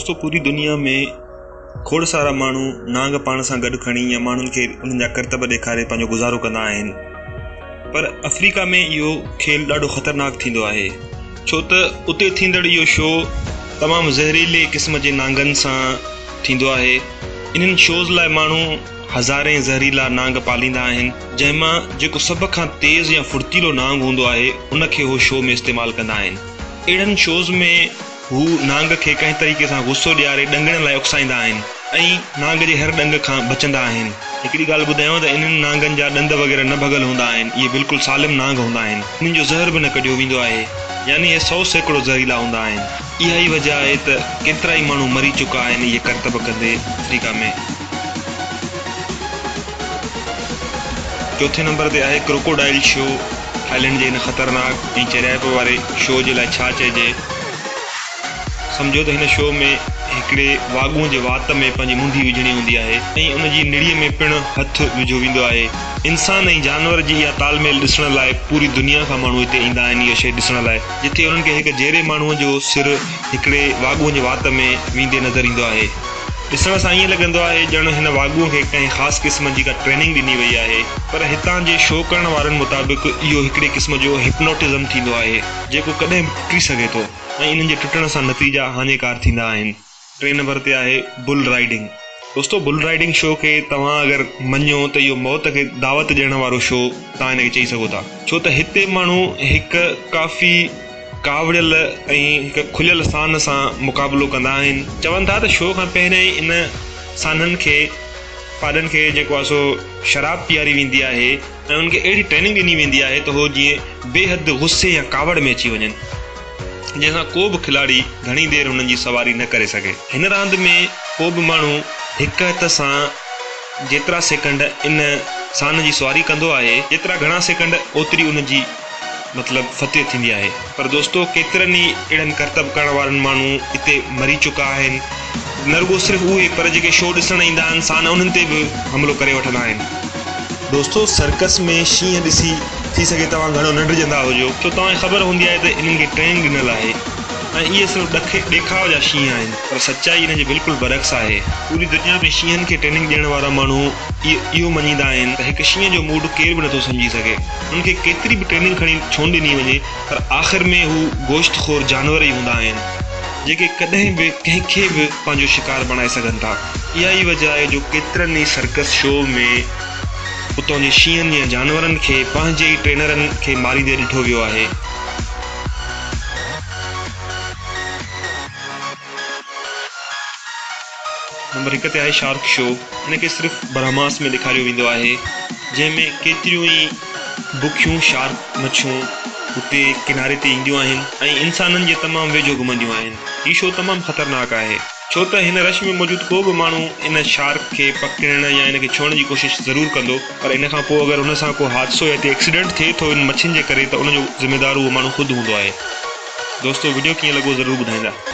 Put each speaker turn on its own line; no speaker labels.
دوستو پوري دنيا ۾ کوڙ سارا ماڻهو نانگ پاڻ سان گڏ کڻي يا ماڻهن کي انهن جا ڪرتب ڏيکاري پنهنجو گذارو ڪندا آهن پر آفريڪا ۾ اهو کيل ڏاڍو خطرناڪ ٿيندو آهي ڇو ته اتي ٿيندڙ اهو شو تمام زهريلي قسم جي نانگن سان ٿيندو آهي انهن شوز لاء ماڻهو هزارين زهريلا نانگ پاليندا آهن جنهن مان جيڪو سڀ کان تيز يا ڦڙتيلو نانگ هوندو آهي ان کي هو شو ۾ استعمال ڪندا آهن اهڙن شوز ۾ هو نانگ کي ڪنهن طريقي سان غصو ڏياري ڏنگڻ لاء اڪسائيندا آهن ۽ نانگ جي هر ڏنگ کان بچندا آهن. هڪڙي ڳالهه ٻڌايانو ته انهن نانگن جا ڏند وغيره نه ڀڳل هوندا آهن، اهي بلڪل سالم نانگ هوندا آهن. انهن جو زهر به نه ڪڍيو ويندو آهي، يعني اهي 100% زهريلا هوندا آهن. اها ئي وجه آهي ته ڪيترائي ماڻهو مري چڪا آهن اهي ڪرتب ڪندي آفريڪا ۾. چوٿين نمبر تي آهي ڪروڪوڊائل شو، ٿائلينڊ جي هن خطرناڪ ۽ چريائپ واري شو جي لاء ڇا چئجي؟ سمجهو ته هن شو ۾ هڪڙي واڳونء جي وات ۾ پنهنجي منڍي وجهڻي هوندي آهي ۽ ان جي نڙيء ۾ پڻ هٿ وجهيو ويندو آهي. انسان ۽ جانور جي اها تال ميل ڏسڻ لاء پوري دنيا کان ماڻهو هتي ايندا آهن اها شيء ڏسڻ لاء جتي انهن کي هڪ جيري ماڻهوء جو سر هڪڙي واڳونء جي وات ۾ ويندي نظر ايندو آهي. ڏسڻ سان ائين لڳندو آهي ڄڻ هن واڳونء کي ڪنهن خاص قسم جي ڪا ٽريننگ ڏني وئي آهي پر هتان جي شو ڪرڻ وارن مطابق اهو هڪڙي قسم جو هپنوٽزم ٿيندو آهي جيڪو ڪڏهن به ٽٽي سگهي ٿو. ۽ انهن جي ٽٽڻ سان نتيجا هاڃيڪار ٿيندا آهن. ٽئين نمبر تي آهي بل رائيڊنگ. دوستو بل رائيڊنگ شو کي توهان اگر مڃيو ته اهو موت کي دعوت ڏيڻ وارو شو توهان ان کي چئي سگهو ٿا ڇو ته هتي ماڻهو هڪ ڪافي ڪاوڙيل ۽ هڪ کليل سان سان مقابلو ڪندا آهن. چون ٿا ته شو کان پهريائين ان سانن کي پاڏن کي جيڪو آهي سو شراب پياري ويندي آهي. ۽ انهن کي اهڙي ٽريننگ ڏني ويندي آهي ته هو جيئن بي حد غصي يا ڪاوڙ ۾ اچي وڃن جنهن سان ڪو به کلاڙي گهڻي دير هنن جي سواري نه ڪري سگهي. هن راند ۾ ڪو به ماڻهو هڪ هٿ سان جيترا سيڪنڊ ان سان جي سواري ڪندو آهي جيترا گهڻا سيڪنڊ اوتري ان جي مطلب فتح ٿيندي آهي. پر دوستو ڪيترن ئي اهڙن ڪرتب ڪرڻ وارن ماڻهو اتي مري چڪا آهن. نه رڳو صرف اهي پر جيڪي شو ڏسڻ ايندا آهن سان انهن تي به حملو ڪري وٺندا آهن. دوستو سرڪس ۾ شينهن ڏسي ٿي سگهي توهان گهڻو نه ڊڄندا هجو ڇو توهان کي خبر هوندي آهي ته انهن کي ٽريننگ ڏنل آهي ۽ اهي صرف ڏکي ڏيکاء جا شينهن آهن پر سچائي ان جي بلڪل برعڪس آهي. پوري دنيا ۾ شينهن کي ٽريننگ ڏيڻ وارا ماڻهو اهو مڃيندا آهن ته هڪ شينهن جو موڊ ڪير به نٿو سمجهي سگهي. انهن کي ڪيتري به ٽريننگ کڻي ڇونه ڏني وڃي پر آخر ۾ هو گوشت خور جانور ئي هوندا آهن جيڪي ڪڏهن به ڪنهن کي به پنهنجو شڪار بڻائي سگهن ٿا. اها ئي وجه آهي جو ڪيترن ئي سرڪس شو ۾ اتان جي شينهن يا جانورن کي پنهنجي ئي ٽرينرن کي ماريندي ڏٺو ويو آهي. نمبر هڪ تي آهي شارڪ شو هن کي صرف برهماس ۾ ڏيکاريو ويندو آهي جنهن ۾ ڪيتريون ئي بکيون شارڪ مڇيون اتي ڪناري تي اينديون آهن ۽ انسانن جي تمام ويجهو گهمنديون آهن هي شو تمام خطرناڪ آهي ڇو ته هن رش ۾ موجود ڪو به ماڻهو ان شارڪ کي پڪڙڻ يا ان کي ڇهڻ جي ڪوشش ضرور ڪندو پر ان کان پوء اگر ان سان ڪو حادثو يا ايڪسيڊنٽ ٿئي ٿو ان مڇين جي ڪري ته ان جو ذميدار اهو ماڻهو خود هوندو آهي دوستو وڊيو ڪيئن لڳو ضرور ٻڌائيندا.